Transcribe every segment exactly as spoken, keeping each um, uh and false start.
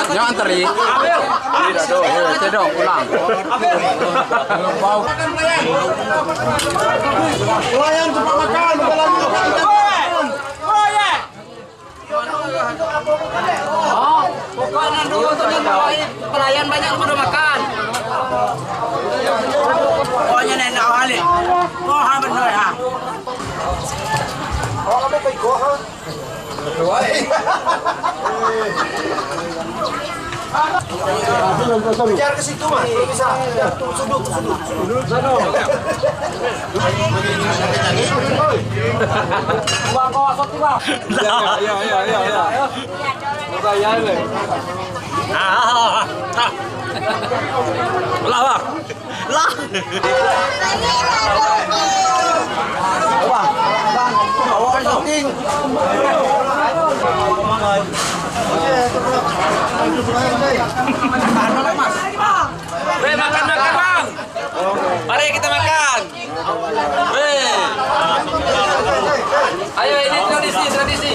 Jangan teri. Tidak do. Eh, tidak do, pulang. Pelayan cepat makan, udah lama makan. Oh, pokoknya dulu tu, pelayan banyak sudah makan. Pokoknya nenek balik. Oh, ha, benar, ha. Kejar ke situ, Mas, kalau bisa. Ya, tu sudut, tu sudut. Bang, kau asap tu, Bang. Ya, ya, ya, ya, ya. Bukan ya, le. Ah, ah, ah. Lah, Bang. Lah. Bang, bang, awak kan syuting. Weh, makan, makan, Bang. Mari kita makan. Weh. Ayo, ini tradisi, tradisi.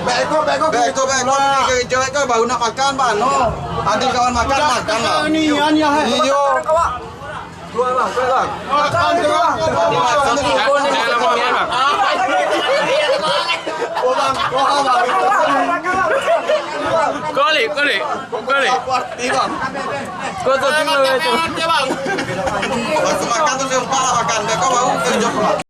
Beko, beko, beko, beko, baru nak makan, Bang. No. Ado kawan makan, makan lah. Iyo. Keluar, Bang, keluar, Bang. Makan, Bang. Kau balik, kau balik, kau balik. Kau tu tinggal tu. Makan tu sempat lah makan. Beko baru kerja pulang.